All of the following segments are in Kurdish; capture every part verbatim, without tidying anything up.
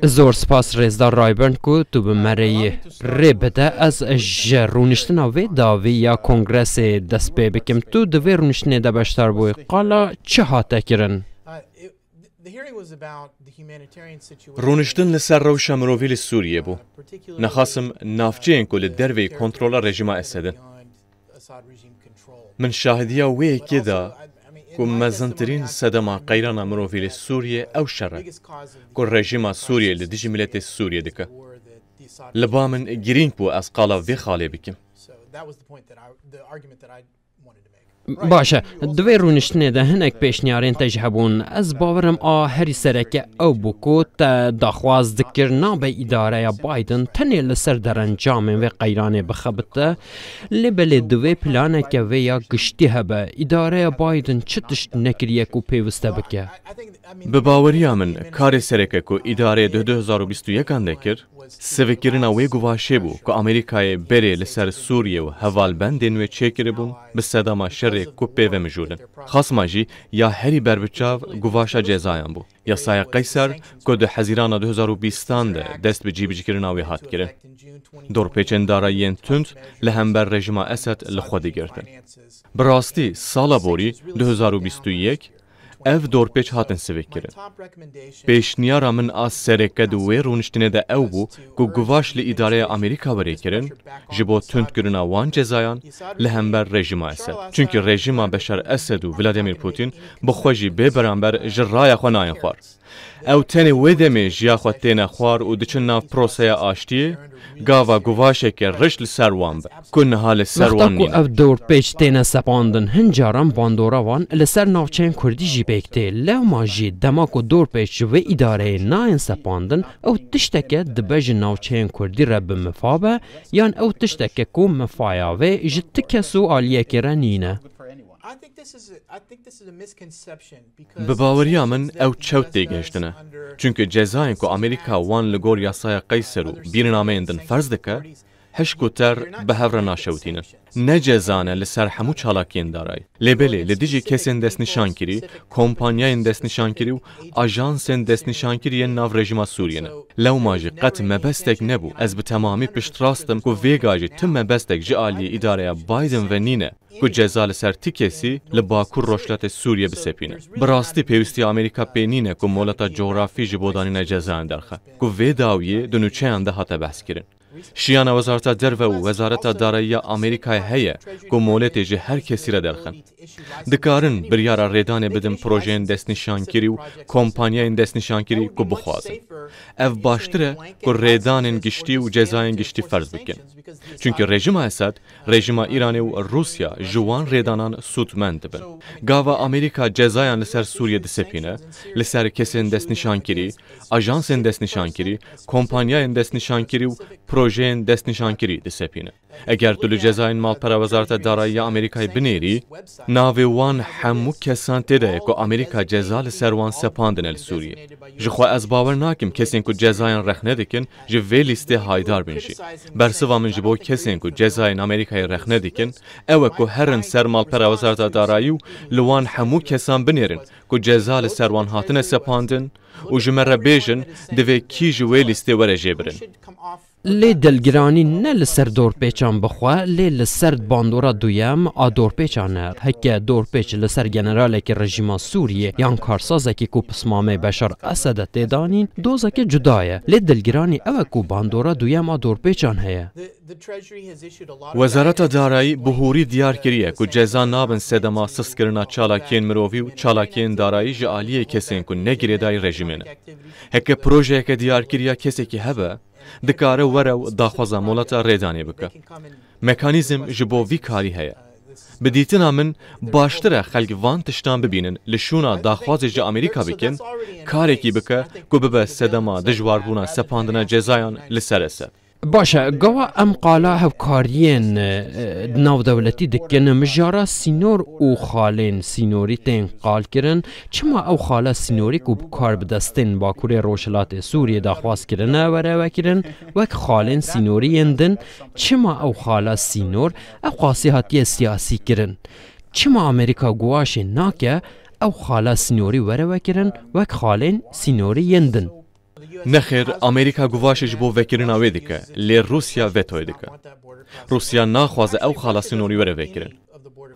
Zor spas Rêzdar Rayburn ku tu bi me re yî rê bide. Ez ji rûniştina vê dawî ya Kongresê dest pê bikim. Tu di vê rûniştinê de beşdar bûyî. Qala çi hate kirin? Rûniştin li ser rewşa mirovî li Sûriyê bû. Nexasim navçeyên ku li derveyî kontrola rejîma Esed in. Min şahidiya wê yekê da ku mezintirîn sedema qeyrana mirovî li Sûriyê ew şer e ku rejîma Sûriyê li dijî miletê Sûriyê dike. Li ba min girîng bû ez qala vê xalê bikim. Baş e, di vê rûniştinê de hinek pêşniyarên te jî hebûn. Ez bawer im a herî sereke ew bû ku te daxwaz dikir nabe îdareya Biden tenê li ser derencamên vê qeyranê bixebite. Lê belê divê planeke vê ya giştî hebe. Îdareya Biden çi tişt nekiriye ku pêwist e bike? Bi baweriya min karê sereke ku îdareyê di du hezar û bîst û yekan de kir, sivikkirina wê guvaşê bû ku Amerîkayê berê li ser Sûriyê û hevalbendên wê çêkiribûn bi sedema şerê ku pê ve mijûl in. Xasma jî ya herî berbiçav guvaşa cezayan bû. Yasaya Qeyser ku di Hezîrana du hezar û bîstan de dest bi cîbicîkirina wê hat kirin. Dorpêçên darayiyên tund li hember rejîma Esed li xwe digirtin. Bi rastî sala borî du hezar û bîst û yek ev dorpêç hatin sivikkirin. Pêşniyara min a sereke di wê rûniştinê de ew bû ku guvaş li îdareya Amerîka were kirin ji bo tundkirina wan cezayan li hember rejîma Esed. Çunkî rejîma Beşar Esed û Vladimir Putin bi xwe jî bê beramber ji raya xwe nayên xwar. Ew tenê wê demê ji ya xwe têne xwar û diçin nav proseya aştiyê, gava guvaşeke riş li ser wan be, ku niha li ser wan nîne. Wexta ku ev dorpêç têne sepandin, hin caran bandora wan li ser navçeyên kurdî jî pêk tê. Lewma jî dema ku dorpêç ji vê îdareyê nayên sepandin, ew tişteke dibe ji navçeyên kurdî re bi mifa be, yan ew tişteke ku mifaya vê ji ti kes û aliyekê re nîne. Bi baweriya min ew çewt têgihiştin e. Çunke cezayên ku Amerîka wan li gor yasaya Qeyser û bîrnameyên din ferz dike, hişk û ter bi hev re naşewitînin. Ne ceza ne li ser hemû çalakiyên darayî. Lê belê li dijî kesên destnîşankirî, kompanyayên destnîşankirî û ajansên destnîşankirî yên nav rejîma Sûriyê ne. Lewma jî qet mebestek nebû. Ez bi temamî piştrast im ku vêga jî tu mebestek ji aliyê îdareya Biden ve nîne ku ceza li ser ti kesî li Bakur Rojhilatê Sûriyê bisepîne. Bi rastî pêwîstiya Amerîka pê nîne ku moleta cografî ji bo danîna cezayan derxe, ku vê dawiyê di nûçeyan de hate behskirin. Şiyana Wezareta Derve û Wezareta Darayî ya Amerîkayê heye ku moletê ji her kesî re derxin. Dikarin biryara rêdanê bidin projeyên destnîşankirî û kompanyayên destnîşankirî ku bixwazin. Ev baştir e ku rêdanên giştî û cezayên giştî ferz bikin. Çunke rejîma Esad, rejîma Îranê û Rûsya ji wan rêdanan sûdmend dibin. Gava Amerîka cezayan li ser Sûriyê disepîne, li ser kesên destnîşankirî, ajansên destnîşankirî, kompanyayên destnîşankirî û projeyên destnîşankirî disepîne. Eger tu li cezayên malpera Wezareta Darayî ya Amerîkayê binêrî, navê wan hemû kesan tê de ye ku Amerîka ceza li ser wan sepandine li Sûriyê. Ji xwe ez bawer nakim kesên ku cezayan rexne dikin ji vê lîstê haydar bin jî. Bersiva min ji bo kesên ku cezayên Amerîkayê rexne dikin, ew e ku herin ser malpera Wezareta Darayî û li wan hemû kesan binêrin ku ceza li ser wan hatine sepandin û ji me re bêjin divê kî ji wê lîstê were jêbirin. Lê dilgiranî ne li ser dorpêçan bixwe, lê li ser bandora duyem a dorpêçan e. Heke dorpêç li ser generalekî rejîma Sûriyê yan karsazekî ku pismamê Beşar Esed e tê danîn, dozeke cuda ye. Lê dilgiranî ew e ku bandora duyem a dorpêçan heye. Wezareta Darayî bi hûrî diyar kiriye ku ceza nabin sedema sistkirina çalakiyên mirovî û çalakiyên darayî ji aliyê kesên ku ne girêdayî rejîmê ne. Heke projeyeke diyarkirî ya kesekî hebe, dikare were û daxwaza moleta rêdanê bike. Mekanîzm ji bo vî karî heye. Bi dîtina min, baştir e xelk van tiştan bibînin, li şûna daxwazê ji Amerîka bikin, karekî bike ku bibe sedema dijwarbûna sepandina cezayan li ser Esed. Baş e, gava em qala hevkariyên, e, navdewletî dikin, mijara sînor û xalên sînorî tên qalkirin. Çima ew xala sînorî ku bi kar bi destên Bakurê Rojhilatê Sûriyê daxwaz kirine were vekirin, wek xalên sînorî yên din, çima ew xala sînor ew qasî hatiye siyasî kirin? Çima Amerîka guvaşê nake ew xala sînorî were vekirin, wek xalên sînorî yên din? Nexêr, Amerîka guvaşê ji bo vekirina wê dike, lê Rûsya vetoyê dike. Rûsya naxwaze ew xala sînorî were vekirin.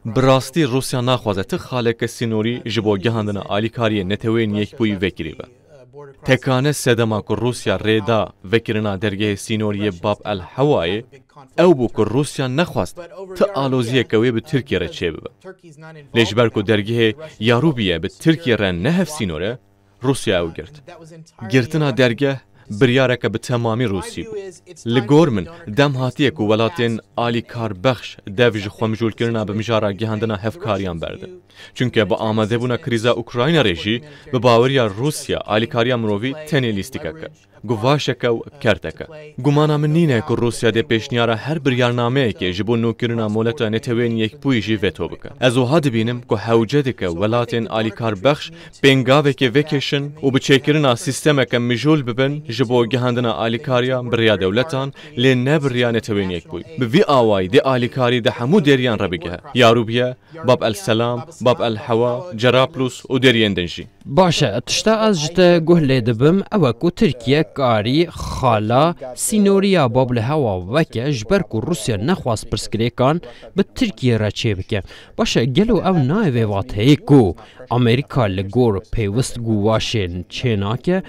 Bi rastî Rûsya naxwaze ti xaleke sînorî ji bo gihandina alîkariyê Neteweyên Yekbûyî vekirî be. Tekane sedema ku Rûsya rê da vekirina dergehê sînorî yê Bab el Hewayê, ew bû ku Rûsya nexwest ti aloziyeke wê bi Tirkiye re çêbibe. Lê ji ber ku dergehê Yarûbiye bi Tirkiye re ne hevsînor e, Rûsya ew girt. Girtina dergeh biryareke bi temamî Rûsî bû. Li gor min, dem hatiye ku welatên alîkarbexş dev ji xwemijûlkirina bi mijara gihandina hevkariyan berdin. Çunke bi amadebûna krîza Ukrayna re jî, bi baweriya Rûsya alîkariya mirovî tenê lîstikek e, guvaşeke û kertek e. Gumana min nîne ku Rûsya dê pêşniyara her biryarnameyekê ji bo nûkirina moleta Neteweyên Yekbûyî jî veto bike. Ez wiha dibînim ku hewce dike welatên alîkarbexş pêngavekê vekêşin û bi çêkirina sîstemeke mijûl bibin ji bo gihandina alîkariya bi rêya dewletan, lê ne bi rêya Neteweyên Yekbûyî. Bi vî awayî dê alîkarî di hemû dêriyan re bigihe. Yarûbiye, Bab el Selam, Bab el Hewa, Cerablus û dêriyên din jî. Baş e, tişta ez ji te guh lê dibim, ew e ku Tirkiye karî xala sînoriya Bab el Hewa veke, ji ber ku Rûsya nexwast pirsgirêkan bi Tirkiye re çêbike. Baş e, gelo ew nayê vê vateyê ku Amerîka li gor pêwist guvaşên çênake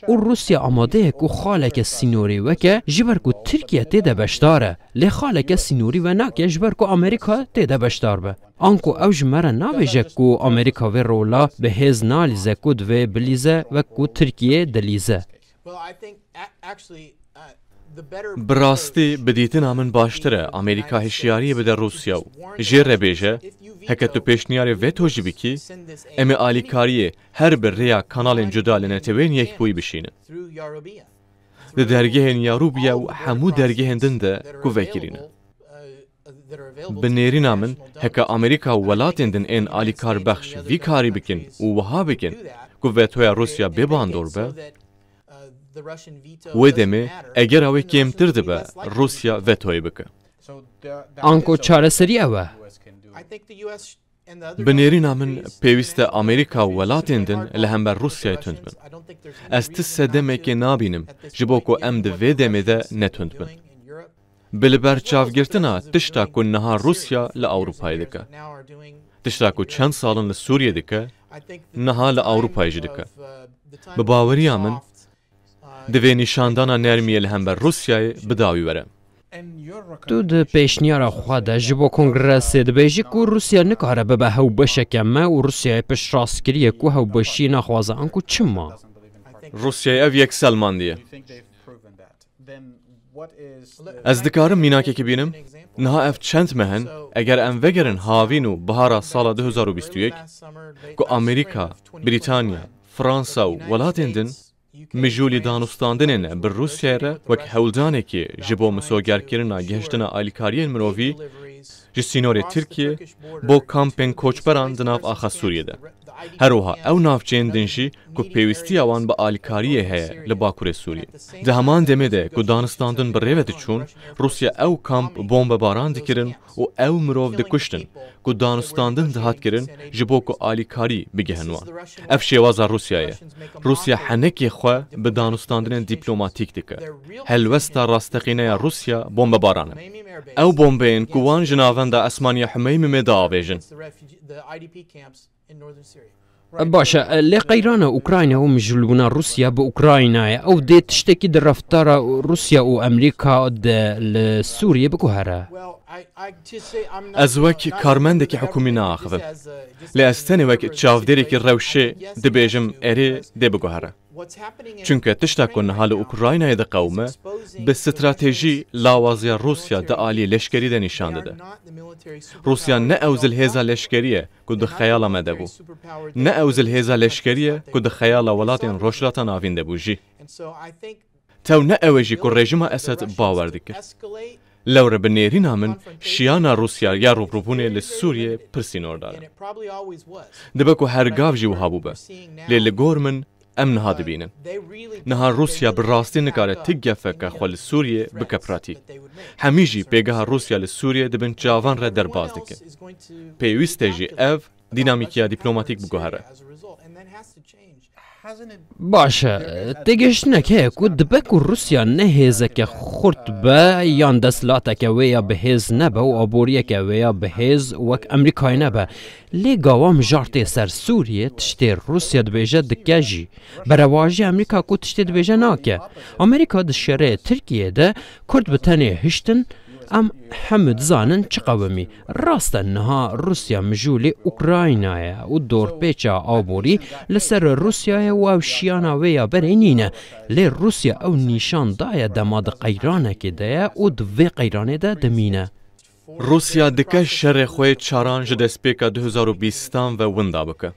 û Rûsya amade ye ku xaleke sînorî weke, ji ber ku Tirkiye tê de beşdar e, lê xaleke sînorî venake, ji ber ku Amerîka tê de beşdar be. Anku ew ji me re nabêje ku Amerîka vê rola bi hêz nalîze ku divê bilîze, wek ku Tirkiye dilîze. Well, I think a-, actually, uh, the better Bi rastî, bi dîtina min baştir e Amerîka hişyariyê bide Rûsya û jê re bêje, heke tu pêşniyarê veto jî bikî, em ê alîkariyê her bi rêya kanalên cuda li Neteweyên Yekbûyî bişînin. Di dergehên Yarûbiye û hemû dergehên din de ku vekirî ne. Bi nêrîna min, heke Amerîka û welatên din ên alîkarbexş vî karî bikin û wiha bikin ku vetoya Rûsya bê bandor be, wê demê egera wê kêmtir dibe Rûsya vetoyê bike. Anko çareserî ew e. Bi nêrîna min, pêwîst e Amerîka û welatên din li hember Rûsyayê tund bin. Ez ti sedemekê nabînim ji bo ku em di vê demê de ne tund bin. Bi li ber çavgirtina tişta ku niha Rûsya li Ewropayê dike. Tişta ku çend sal in li Sûriyê dike, niha li Ewropayê jî dike. Bi baweriya min, divê nîşandana nermiyê li hember Rûsyayê bi dawî were. Tu di pêşniyara xwe de ji bo kongresê dibêjî ku Rûsya nikare bibe hewbeşeke me û Rûsyayê piştrast kiriye ku hewbeşî naxwaze, anku çima? Rûsyayê ev yek selmandiye. Ez dikarim mînakekî bînim? Niha ev çend meh in, eger em vegerin havîn û bihara sala du hezar û bîst û yek, ku Amerîka, Brîtanya, Fransa û welatên din mijûlî danûstandinên bi Rûsyayê re wek hewldanekê ji bo misogerkirina gihiştina alîkariyên mirovî ji sînorê Tirkiyê bo kampên koçberan di nav axa Sûriyê de. Her wiha ew navçeyên din jî ku pêwîstiya wan bi alîkariyê heye li Bakurê Sûriyê. Di heman demê de ku danûstandin bi rê ve diçûn, Rûsya ew kamp bombebaran dikirin û ew mirov dikuştin ku danûstandin dihat kirin ji bo ku alîkarî bigihin wan. Ev şêwaza Rûsyayê ye. Rûsya henekê xwe bi danûstandinên dîplomatîk dike. Helwesta rasteqîne ya Rûsya bombebaran e. Ew bombeyên ku wan ji navenda esmaniya Humeymimê diavêjin. Baş e, lê qeyran e Ukrayna û mijûlbûna Rûsya bi Ukraynayê. Ew dê tiştekî di reftara Rûsya û Amerîka de li Sûriyê biguhere. Ez wek karmendekî hikûmî naaxivim. Lê ez tenê wek çavdêrekî rewşê dibêjim erê dê biguhere. Çunke tişta ku niha li Ukraynayê diqewime, bi stratejî lawaziya Rûsya di aliyê leşkerî de nîşan dide. Rûsya ne ew zilhêza leşkerî ye ku di xeyala me de bû. Ne ew zilhêza leşkerî ye ku di xeyala welatên Rojhilata Navîn de bû jî. Tew ne ew e jî ku rejîma Esed bawer dikir. Lewre bi nêrîna min şiyana Rûsya ya rûbirûbûnê li Sûriyê pir sînordar e. Dibe ku her gav jî wiha bûbe. Lê li gor min em niha dibînin. Niha Rûsya bi rastî nikare ti gefeke xwe li Sûriyê bike pratîk. Hemî jî pêgeha Rûsya li Sûriyê di bin çavan re derbas dike. Pêwîst e jî ev dînamîkiya dîplomatîk biguhere. Baş e, têgihiştinek heye ku dibe ku Rûsya ne hêzeke xurt be yan desthilateke wê ya bi hêz nebe û aboriyeke wê ya bi hêz wek Amerîkayê nebe. Lê gawa mijar tê ser Sûriyê, tiştê Rûsya dibêje dike jî. Berewajiya Amerîka ku tiştê dibêje nake. Amerîka di şerê Tirkiyê de Kurd bi tenê hiştin, em hemû dizanin çi qewimî. Rast e, niha Rûsya mijûlê Ukrayna ye û dorpêça aborî li ser Rûsyayê û ew şiyana wê ya berê nîne. Lê Rûsya ew nîşan daye dema di qeyranekê de ye û di vê qeyranê de dimîne. Rûsya dike şerê xwe çaran ji destpêka du hezar û bîstan ve winda bike.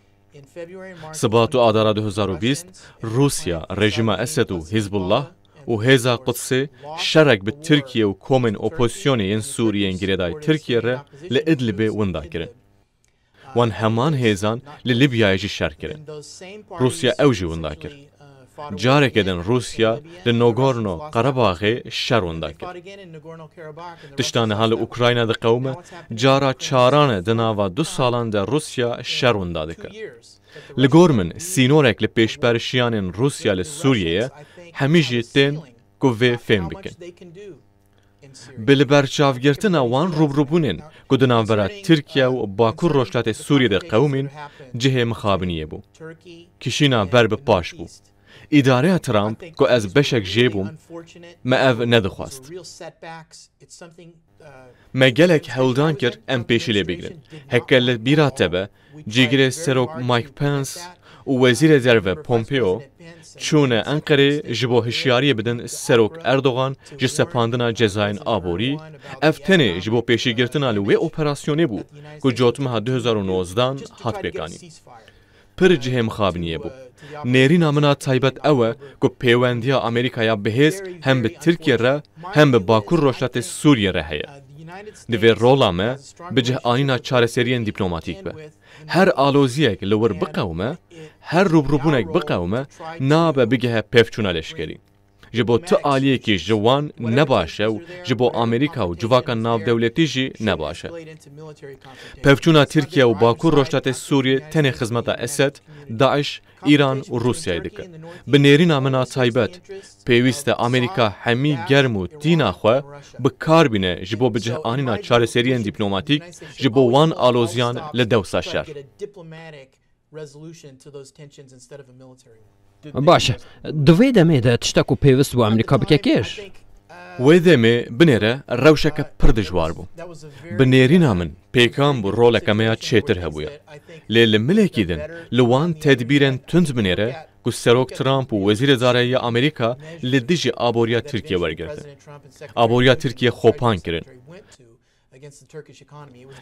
Sibat û Adara du hezar û bîst, Rûsya, rejîma Esed û Hizbullah û Hêza Qudsê şerek bi Tirkiye û komên opozîsyonê yên Sûriyê yên girêdayî Tirkiye re li Idlibê winda kirin. Wan heman hêzan li Libyayê jî şer kirin. Rûsya ew jî winda kir. Careke din Rûsya li Nagorno Qerebaxê şer winda kir. Tişta niha li Ukrayna diqewime, cara çaran e di nava du salan de Rûsya şer winda dike. Li gor min sînorek li pêşberşiyanên Rûsya li Sûriyê ye, hemî jî tên ku vê fêm bikin. Bi li ber çavgirtina wan rûbirûbûnên ku di navbera Tirkiye û Bakur Rojhilatê Sûriyê de qewimîn, cihê mixabiniyê bû. Kişîna ber bi paş bû. Îdareya Trump, ku ez beşek jê bûm, me ev nedixwest. Me gelek hewldan kir em pêşî lê bigirin. Heke li bîra te be, cîgirê Serok Mike Pence û Wezîrê Derve Pompeo çûne Enqerê ji bo hişyariyê bidin Serok Erdogan ji sepandina cezayên aborî, ev tenê ji bo pêşîgirtina li wê operasyonê bû ku cotmeha du hezar û nozdan hat pêkanîn. Pir cihê mixabiniyê bû. Nêrîna min a taybet ew e ku pêwendiya Amerîkaya bi hêz hem bi Tirkiye re hem bi Bakur Rojhilatê Sûriyê re heye. Divê rola me bi cih anîna çareseriyên dîplomatîk be. Her aloziyek li wir biqewime, her rûbirûbûnek biqewime, nabe bigihe pevçûna leşkerî. Ji bo tu aliyekî ji wan ne baş e û ji bo Amerîka û civaka navdewletî jî ne baş e. Pevçûna Tirkiye û Bakur Rojhilatê Sûriyê tenê xizmeta Esed, DAIŞ, Îran û Rûsyayê dike. Bi nêrîna min a taybet, pêwîst e Amerîka hemî germ û tîna xwe bi kar bîne ji bo bi cih anîna çareseriyên dîplomatîk ji bo wan aloziyan li dewsa şer. Baş e. Di vê demê de tişta ku pêwist bû Amerîka bike kêr? Wê demê binêre rewşeke pir dijwar bû. Bi nêrîna min pêkan bû roleke me ya çêtir hebûya. Lê li milekî din li wan tedbîrên tund binêre ku Serok Trump û Wezîrê Darayî ya Amerîka li dijî aboriya Tirkiye wergirtin. Aboriya Tirkiye xopan kirin.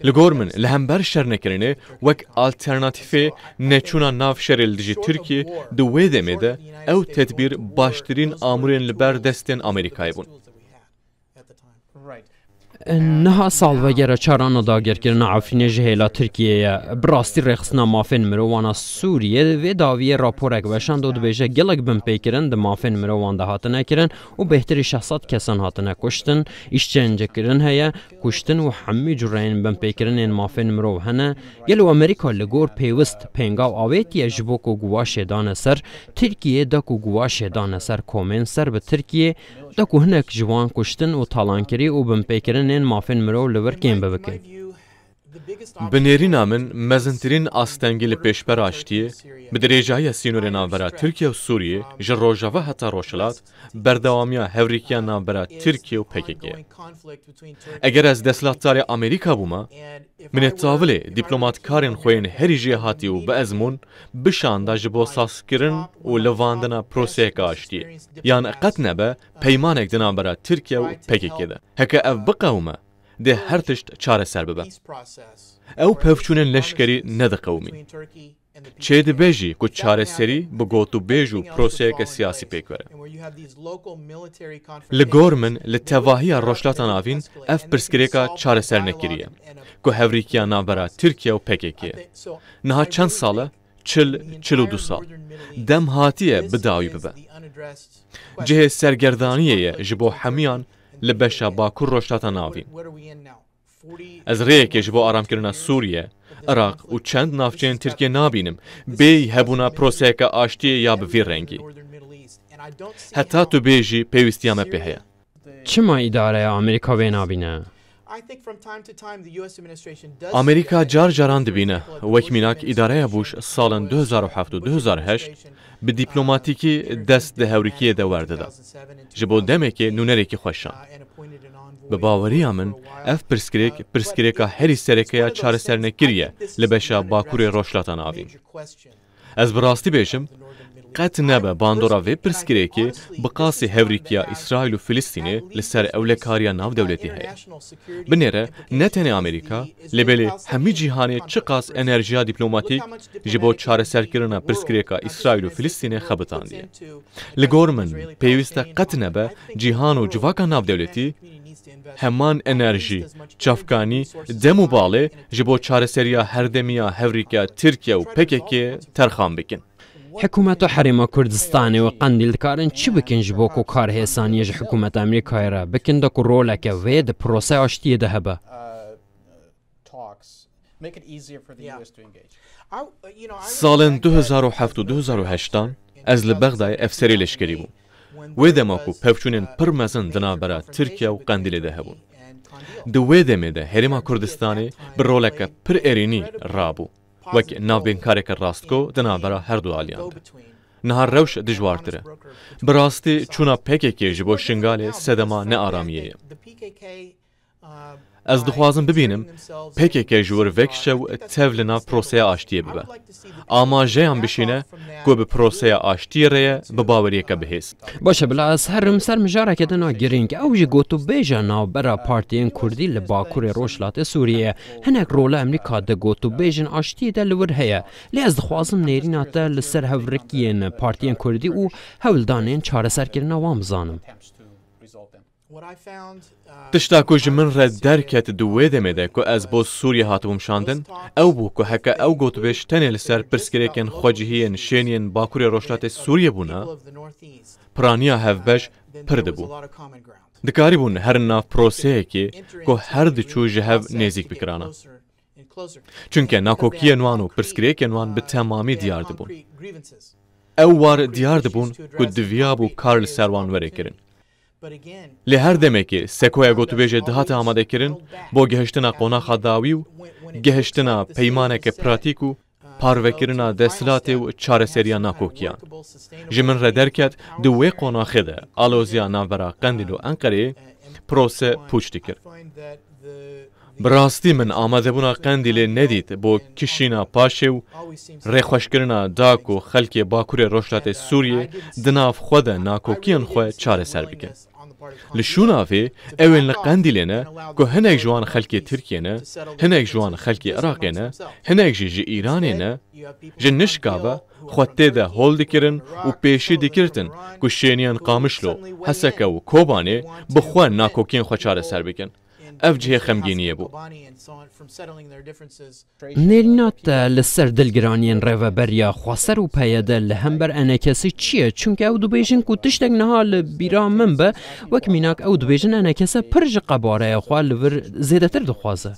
Li gor min, li hember şer nekirinê wek alternatîfê neçûna nav şerê li dijî Tirkiyê di wê demê de ew tedbîr baştirîn amûrên li ber destên Amerîkayê bûn. Niha salvegera çaran a dagirkirina Efrînê ji hêla Tirkiyê ye. Bi rastî rêxistina mafên mirovan a Sûriyê vê dawiyê raporek weşand û dibêje gelek binpêkirin di mafên mirovan de hatine kirin û bêhtirî şeş sed kesan hatine kuştin, îşkencekirin heye, kuştin û hemî cureyên binpêkirinên mafên mirov hene. Gelo Amerîka li gor pêwist pêngav avêtiye ji bo ku guvaşê dane ser Tirkiyê, da ku guvaşê dane ser komên ser bi Tirkiyê, da ku hinek ji wan kuştin û talankirî û binpêkirinên mafên mirov li vir kêm bibike? Bi nêrîna min, mezintirîn astengî li pêşber aştiyê, bi dirêjahiya sînorê navbera Tirkiye û Sûriyê, ji rojava heta rojhilat, berdewamiya hevrîkiya navbera Tirkiye û P K K ye. Eger ez desthilatdarê Amerîka bûma, min ê tavilê dîplomatkarên xwe yên herî jêhatî û bi ezmûn bişanda ji bo sazkirin û livandina proseyeke aştiyê. Yan qet nebe peymanek di navbera Tirkiye û P K K de. Heke ev biqewime, dê her tişt çareser bibe. Ew pevçûnên leşkerî nediqewimîn. Çêdibe jî ku çareserî bi gotûbêj û proseyeke siyasî pêk were. Li gor min, li tevahiya Rojhilata Navîn ev pirsgirêka çareser nekiriye, ku hevrîkiya navbera Tirkiye û P K K ye. Niha çend sal e? Çil, çil û du sal. Dem hatiye bi dawî bibe. Cihê sergerdaniyê ye ji bo hemiyan li beşa Bakur Rojhilata Navîn. Ez rêyekê ji bo aramkirina Sûriye, Iraq û çend navçeyên Tirkiyê nabînim bêyî hebûna proseyeke aştiyê ya bi vî rengî. Heta tu bêjî pêwîstiya me pê heye. Çima îdareya Amerîka vê nabîne? Amerîka car caran dibîne, wek mînak îdareya Bush salên du hezar û heft û du hezar û heşt bi dîplomatîkî dest di hewrikiyê de werdida. Ji bo demekê nûnerekî xweşand. Bi baweriya min, ev pirsgirêk, pirsgirêka herî sereke ya çaresernekirî ye li beşa Bakurê Rojhilata Navîn. Ez bi rastî bêjim, qet nebe bandora vê pirsgirêkê bi qasî hewrîkiya Îsraîl û Filistînê li ser ewlekariya navdewletî heye. Binêre, ne tenê Amerîka, lê belê hemî cîhanê çiqas enerjiya dîplomatîk ji bo çareserkirina pirsgirêka Îsraîl û Filistînê xebitandiye. Li gor min, pêwîst e qet nebe cîhan û civaka navdewletî heman enerjî, çavkanî, dem û balê ji bo çareseriya herdemî ya hewrîkiya Tirkiye û P K K terxan bikin. Hikûmeta Herêma Kurdistanê û Qendîl dikarin çi bikin ji bo ku karhêsaniyê ji hikûmeta Amerîkayê re bikin, da ku roleke wê di proseya aştiyê de hebe? Salên du hezar û heft û du hezar û heştan ez li Bexdayê efserê leşkerî bûm. Wê dema ku pevçûnên pir mezin di navbera Tirkiye û Qendîlê de hebûn. Di wê demê de Herêma Kurdistanê bi roleke pir erênî rabû, wek navbênkareke rastgo di navbera her du aliyan de. Niha rewş dijwartir e. Bi rastî çûna P K K ji bo Şingalê sedema nearamiyê ye. Ez dixwazim bibînim P K K ji wir vekişe û tev li nav proseya aştiyê bibe. Amajeyan bişîne ku bi proseya aştiyê re ye bi baweriyeke bihêz. Baş e, bila ez herim ser mijareke din a girîng. Ew jî gotûbêja navbera partiyên kurdî li Bakurê Rojhilatê Sûriyê ye. Hinek role Amerîka di gotûbêjên aştiyê de li wir heye. Lê ez dixwazim nêrîna te li ser hevrikiyên partiyên kurdî û hewldanên çareserkirina wan bizanim. Tişta ku ji min re derket di wê demê de ku ez bo Sûriyê hatibûm şandin, ew bû ku heke ew gotbêj tenê li ser pirsgirêkên xwecihiyên şêniyên Bakurê Rojhilatê Sûriyê bûna, piraniya hevbeş pir dibû. Dikarîbûn herin nav proseyekê ku her diçû ji hev nêzîk bikirana. Çunke nakokiyên wan û pirsgirêkên wan bi temamî diyar dibûn. Ew war diyar dibûn ku diviyabû kar li ser wan were kirin. Lê her demekê sekoya gotûbêjê dihate amadekirin bo gihiştina qonaxa dawî û gihiştina peymaneke pratîk û parvekirina desthilatê û çareseriya nakokiyan. Ji min re derket di wê qonaxê de aloziya navbera Qendîl û Enqereyê prose pûç dikir. Bi rastî min amadebûna Qendîlê nedît bo kişîna paşê û rêxweşkirina da ku xelkê Bakurê Rojhilatê Sûriyê di nav xwe de nakokiyên xwe çareser bikin. Li şûna vê ew ên li Qendîlê ne ku hinek ji wan xelkê Tirkiyê ne, hinek ji wan xelkê Iraqê ne, hinek jî ji Îranê ne, ji nişka ve xwe tê de hol dikirin û pêşî dikirtin ku şêniyên Qamişlo, Heseke û Kobanê bi xwe nakokiyên xwe çareser bikin. Ev cihê xemgîniyê bû. Nêrîna te li ser dilgiraniyên Rêveberiya Xweser û P Y D li hember enekesî çi ye? Çunke ew dibêjin ku tiştek niha li bîra min be, wek mînak ew dibêjin enekese pir ji qebareya xwe li vir zêdetir dixwaze.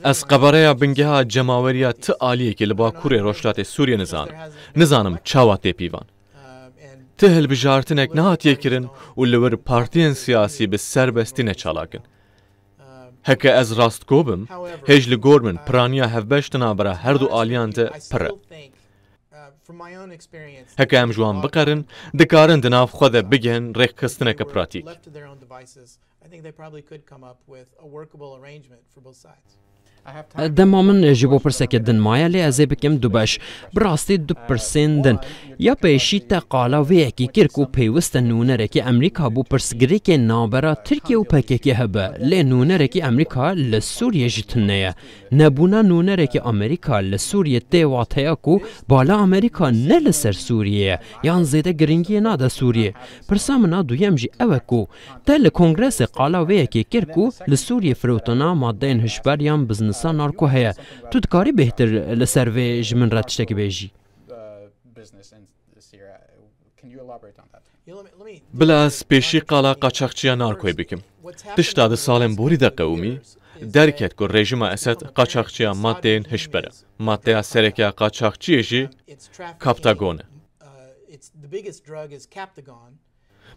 Ez qebareya bingeha cemaweriya ti aliyekî li Bakurê Rojhilatê Sûriyê nizanim. Nizanim çawa tê pîvan. Ti hilbijartinek nehatiye kirin û li wir partiyên siyasî bi serbestî ne çalak in. Heke ez rastgo bim, hêj li gor min piraniya hevbeş di navbera her du aliyan de pir e. Heke em ji wan biqerin, dikarin di nav xwe de bigihin rêxistineke pratîk. Dema min ji bo pirsekê din maye, lê ez ê bikim du beş. Bi rastî du pirsên din. Ya pêşî te qala vê yekê kir ku pêwist e nûnerekî Amerîka bo pirsgirêkên navbera Tirkiye û P K K hebe, lê nûnerekî Amerîka li Sûriyê jî tune ye. Nebûna nûnerekî Amerîka li Sûriyê tê wateya ku bala Amerîka ne li ser Sûriyê ye, yan zêde giringiyê nade Sûriyê. Pirsa min a duyem jî ew e ku te li Kongresê qala vê yekê kir ku li Sûriyê firotina madeyên hişber yan biznisa narko heye. Tu dikarî bêhtir li ser vê ji min re tiştekî bêjî? Bila ez pêşî qala qaçaxçiya narkoyê bikim. Tişta di salên borî de qewimî, derket ku rejîma Esed qaçaxçiya madeyên hişber e. Madeya sereke ya qaçaxçiyê jî Captagon e.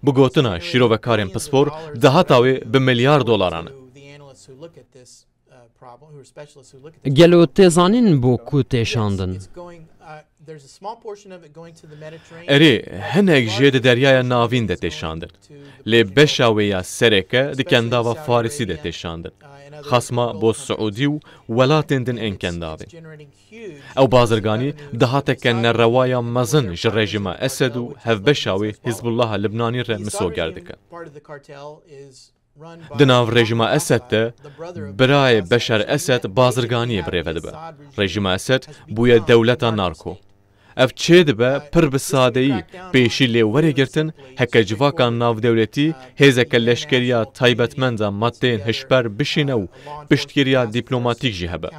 Bi gotina şîrovekarên pispor, dahata wê bi milyar dolaran e. Gelo tê zanîn bo ku tê şandin? Erê, hinek jê di Deryaya Navîn de tê şandin. Lê beşa wê ya sereke di Kendava Farisî de tê şandin. Xasma bo Siûdî û welatên din ên Kendavê. Ew bazirganî dihateke nerewaya mezin ji rejîma Esed û hevbeşa wê Hizbullaha Libnanî re misoger dike. Di nav rejîma Esed de birayê Beşar Esed bazirganiyê bi rê ve dibe. Rejîma Esed bûye dewleta narko. Ev çêdibe pir bi sadeyî pêşî lê were girtin, heke civaka navdewletî hêzeke leşkeriya taybetmend a madeyên hişber bişîne û piştgiriya dîplomatîk jî hebe.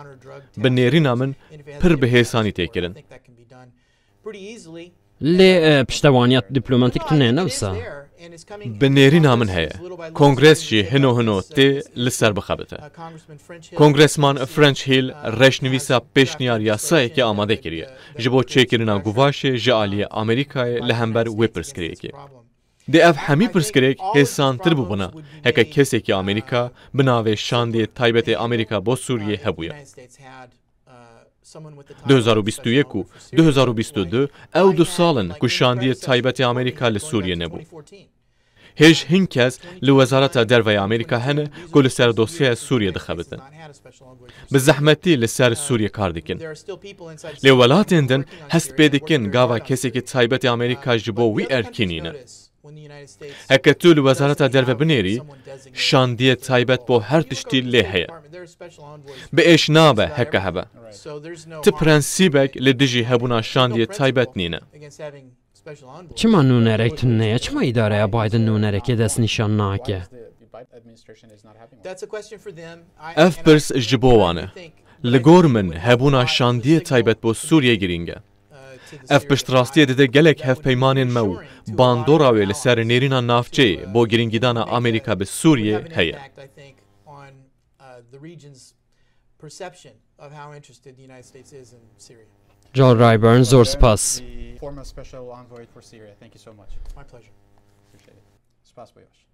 Bi nêrîna min pir bi hêsanî tê kirin. Lê e, piştewaniya dîplomatîk tune ne wisa? Bi nêrîna min heye. Kongres jî hino hino tê li ser bixebite. Kongresman French Hill reşnivîsa pêşniyar yasayekê amade kiriye ji bo çêkirina guvaşê ji aliyê Amerîkayê li hember wê pirsgirêkê. Dê ev hemî pirsgirêk hêsantir bibûna heke kesekî Amerîka bi navê Şandiyê Taybetê Amerîka bo Sûriyê hebûya. Du hezar û bîst û yek û du hezar û bîst û du ew du sal in ku Şandiyê Taybetê Amerîka li Sûriyê nebû. Hêj hin kes li Wezareta Derve ya Amerîka hene ku li ser dosyaya Sûriyê dixebitin. Bi zehmetî li ser Sûriyê kar dikin. Lê welatên din hest pê dikin gava kesekî taybetê Amerîka ji bo wî erkî nîne. Heke tu li Wezareta Derve binêrî, şandiyê taybet bo her tiştî lê heye. Bi êş nabe heke hebe. Ti prensîbek li dijî hebûna şandiyê taybet nîne. Çima nûnerek tune ye? Çima îdareya Biden nûnerekê destnîşan nake? Ev pirs ji bo wan e. Li gor min hebûna şandiyê taybet bo Sûriyê girîng e. Ev piştrastiyê dide gelek hevpeymanên me û bandora wê li ser nêrîna navçeyê bo girîngîdana Amerîka bi Sûriyê heye. John Ryburn, zor spas. Spas bo yaş.